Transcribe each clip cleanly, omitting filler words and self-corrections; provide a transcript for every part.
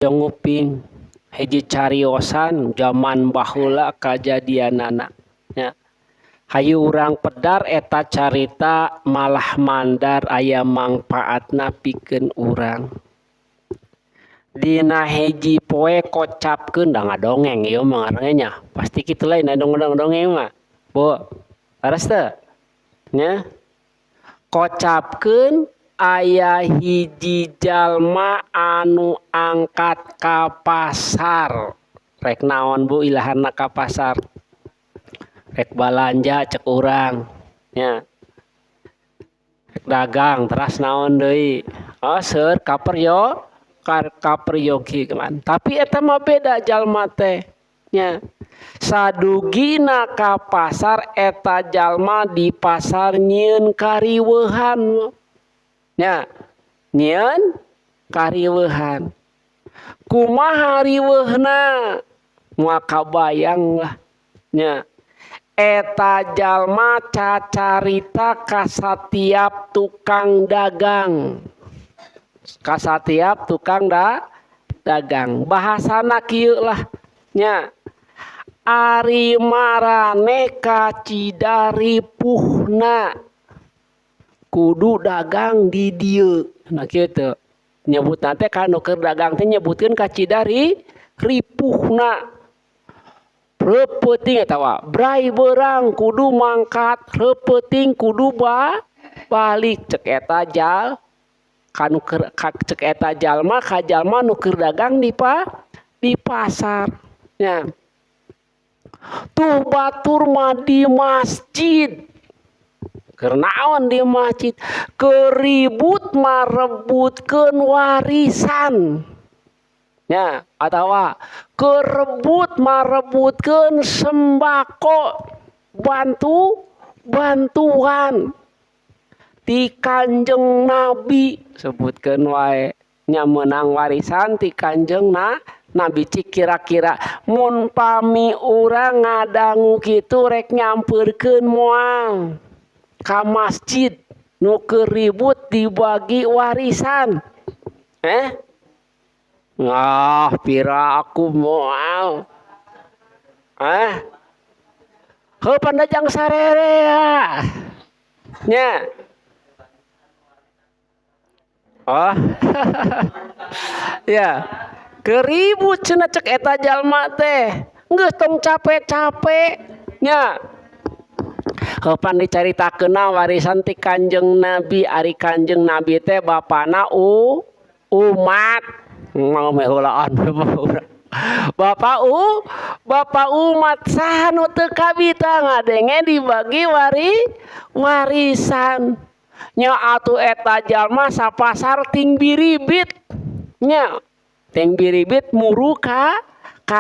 Nguping hiji cariosan zaman baheula kajadianana nya. Hayu urang pedar eta carita malah mandar aya mangpaatna pikeun urang. Dina hiji poe kocapkeun da ngadongeng ieu mah ngaranna nya. Pasti kitu lain dongeng mah. Bu, leres teu? Nya. Kocapkeun aya hiji jalma anu angkat ka pasar. Rek naon Bu ilahana ka pasar? Rek balanja cek urang nya. Rek dagang teras naon deui? Oh seueur kaperyo kaperyogi. Tapi eta mah beda jalma teh nya. Sadugina ka pasar eta jalma di pasar nyieun kariweuhan nya. Nyieun kariweuhan. Kumaha riweuhna? Moal kabayang lah nya. Eta jalma cacarita ka satiap tukang dagang. Ka satiap tukang dagang. Bahasana kieu lah nya. Ari maraneh kacida ripuhna kudu dagang di dieu. Nah kieu nyebutna teh ka nu keur dagang teh nyebutkeun kacida ripuhna. Reupeting eta wa bray beurang kudu mangkat, reupeting kudu balik cek eta jal kanu keur cek eta jalma ka jalma nu keur dagang di pasar nya. Tuh batur mah di masjid. Keur naon di masjid? Keur ribut marebutkeun warisan. Nya, atawa keur rebut marebutkeun sembako bantuan ti Kanjeng Nabi sebutkeun wae nya meunang warisan ti Kanjeng Nabi. Cik kira-kira mun pami urang ngadangu kitu rek nyampeurkeun moal ka masjid nu keur ribut dibagi warisan? Ah, pira aku moal. Ah. Heuh pandajang sarerea. Nya. Oh. Ya. Keur ribut cenah cek eta jalma teh. Geus tong capek-capek nya. Heuh pan dicaritakeunna warisan ti Kanjeng Nabi, ari Kanjeng Nabi teh bapana umat. Mau meh heulaan. Bapak umat saha nu teu kabita ngadenge dibagi warisan. Nya atuh eta jalma sapasar ting biribit nya. Ting biribit muru ka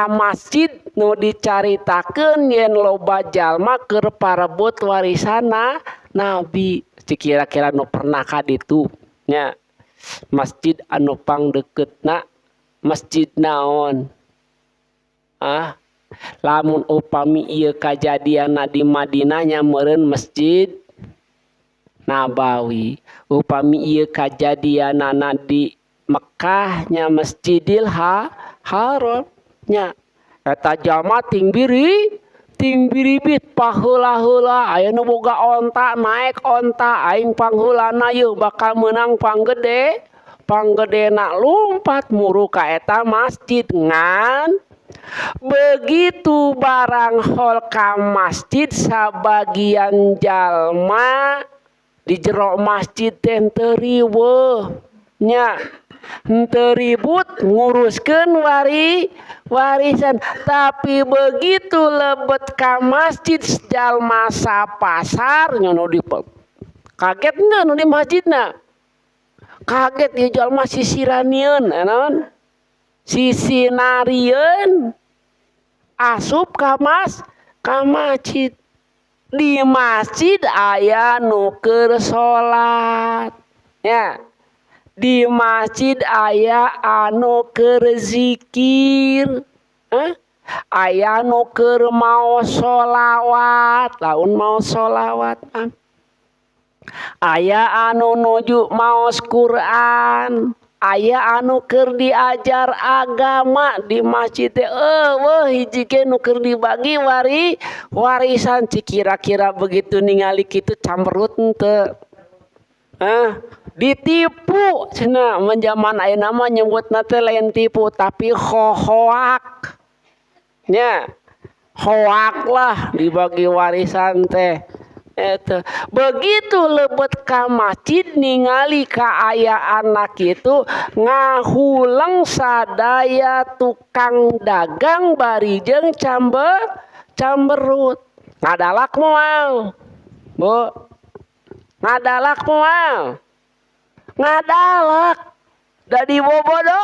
masjid nu dicaritakeun yen loba jalma keur parebut warisanna Nabi. Cik kira-kira nu pernah ka ditu nya. Masjid anu pangdeukeutna masjid naon? Ah, lamun upami ieu kajadianna di Madinah nya meureun Masjid Nabawi. Upami ieu kajadianana di Mekah nya Masjidil Haram nya. Eta jalma ting biribit paheula-heula aya nu boga onta naek onta aing pangheulana yeuh bakal meunang panggede panggedena lumpat muru ka eta masjid. Ngan begitu barang hol ka masjid sabagian jalma di jero masjid teh teu riweuh nya, henteu ribut nguruskeun warisan, tapi begitu lebet ka masjid jalma sapasar nya nu di kaget nya nu di masjidna kaget ieu jalma sisiranieun naon sisinarieun asup ka masjid. Di masjid aya nu keur salat nya, di masjid aya anu keur zikir, aya nu keur maos sholawat, laun maos sholawat aya anu nuju maos Quran. Aya anu keur diajar agama di masjid teh, euweuh hiji ge nu keur dibagi warisan. Cik, kira-kira begitu ningali kitu camberut henteu? Ah, ditipu cenah. Mun zaman ayeuna mah nyebutna teh lain tipu, tapi hoak nya, hoak lah dibagi warisan teh. Eta begitu lebet ka masjid, ningali kaayaan kitu, ngahuleng sadaya tukang dagang bari jeung camberut. Ngadalak moal, Bu? Ngadalak moal? Ngadalak da dibobodo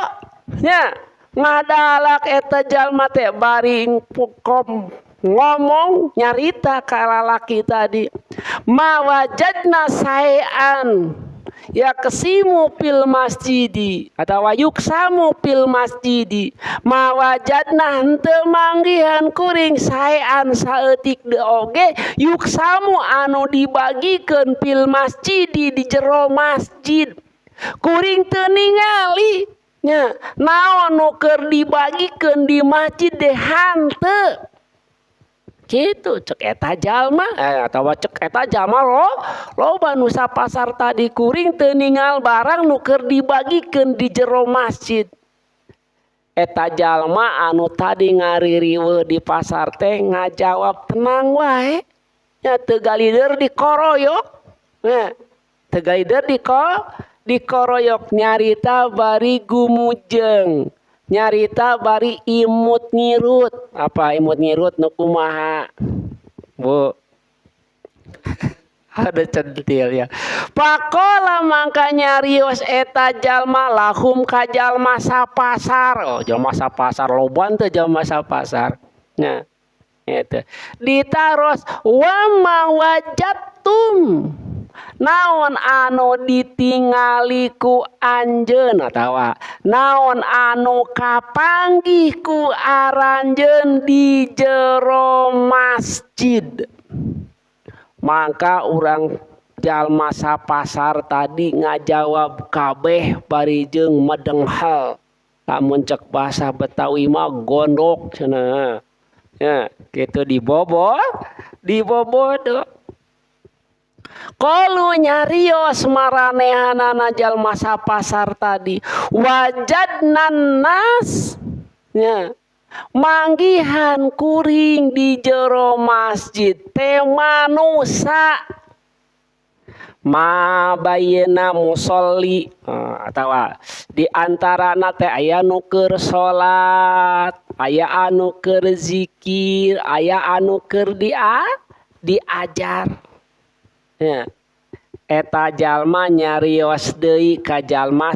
nya. Ngadalak eta jalma teh bari kom ngomong, nyarita ka lalaki tadi, "Ma wajadna syai'an yaqsimu fil masjidi atawa yuqsamu fil masjidi." Ma wajadna, henteu manggihan kuring, syai'an, saeutik deui oge, yuqsamu, anu dibagikeun, fil masjidi, di jero masjid. Kuring teu ningali nya naon nu keur dibagikeun di masjid deh, hanteu gitu cek eta jalma, atawa cek eta jalma lo loba nu sapasar tadi, "Kuring teu ningal barang nu keur dibagikeun di jero masjid." Eta jalma anu tadi ngaririweuh di pasar teh ngajawab, "Tenang wae nya, teu galider dikoroyok nya, teu galider dikoroyok." Nyarita bari gumujeng, nyarita bari imut ngirut. Apa imut ngirut nu kumaha, Bu? Ada centil ya. Faqala, mangka nyarios eta jalma, lahum, ka jalma sapasar. Oh, jalma sapasar loba teu jalma sapasar nya eta ditaros, "Wama wajadtum?" Naon anu ditingali ku anjeun atawa naon anu kapanggih ku aranjeun di jero masjid? Maka urang jalma sapasar tadi ngajawab kabeh bari jeung medenghel. Lamun cek bahasa Betawi mah gondok cenah ya, kitu dibobodo. Qalu, nyarios maranehanana jalma sapasar tadi, "Wajadnan nas," nya, manggihan kuring di jero masjid teh manusa ma baina musolli, atawa di antarana teh aya nu keur salat, aya anu keur zikir, aya anu keur diajar ya. Eta jalma nyarios deui ka jalma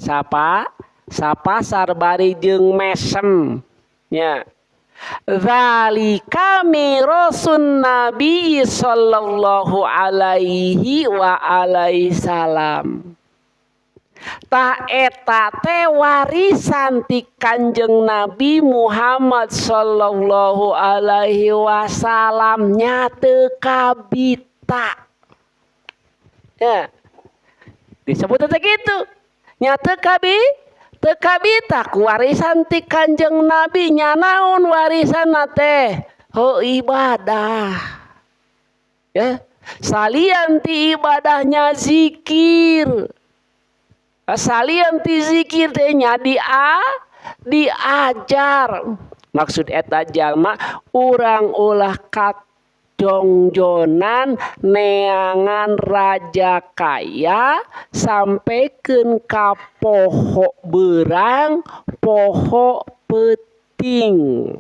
sapasar bari jeung mesem nya, "Zalika mirasun Nabi sallallahu alaihi wa alaihi salam." Tah, eta teh warisan ti Kanjeng Nabi Muhammad sallallahu alaihi wasallam nya, teu kabita ya. Disebut teh kitu nya, teu kabita ku warisan ti Kanjeng Nabi nya. Naon warisan teh? Oh, ibadah ya. Salian ti ibadahnya zikir, salian ti zikir teh nya diajar. Maksud eta jalma, urang ulah kadongjonan neangan raja kaya sampaikan ka poho beurang poho peuting.